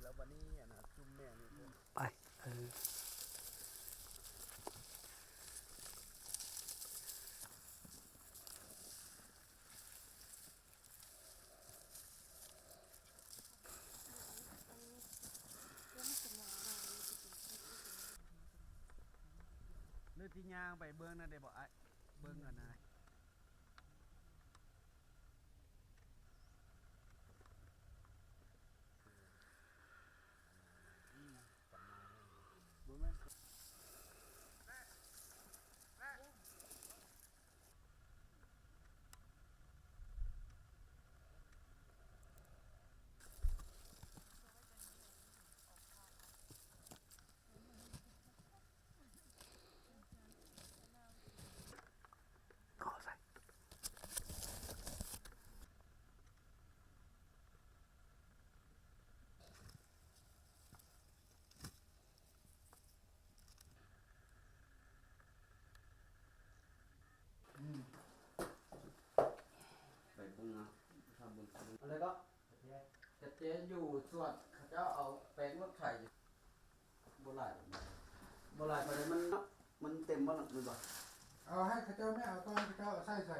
ແລ້ວບັດນີ້ອັນນ່າຈຸ່ມແມ່ນີ້ ໄປ ເອີ. ຫຼືຊິຍ່າງໄປເບິ່ງນັ້ນໄດ້ບໍ່ອ້າຍ? ເບິ່ງອັນນ່າ ບໍ່ແມ່ນ. ຂໍໃສ່ ອືມ ໄປເບິ່ງເນາະ ທຳບຸນ ອັນໃດກໍ ກະເຈຍ ກະເຈຍຢູ່ສວນ ເຂົາເຈົ້າເອົາແປງລົດໄຖ ບໍ່ຫຼາຍປານໃດ ບໍ່ຫຼາຍປານໃດ ມັນ ມັນເຕັມບໍ່ລະ ແມ່ນບໍ່? ເອົາໃຫ້ເຂົາເຈົ້າແມ່ ເອົາຕອນເຂົາເຈົ້າເອົາໃສ່ໃສ່.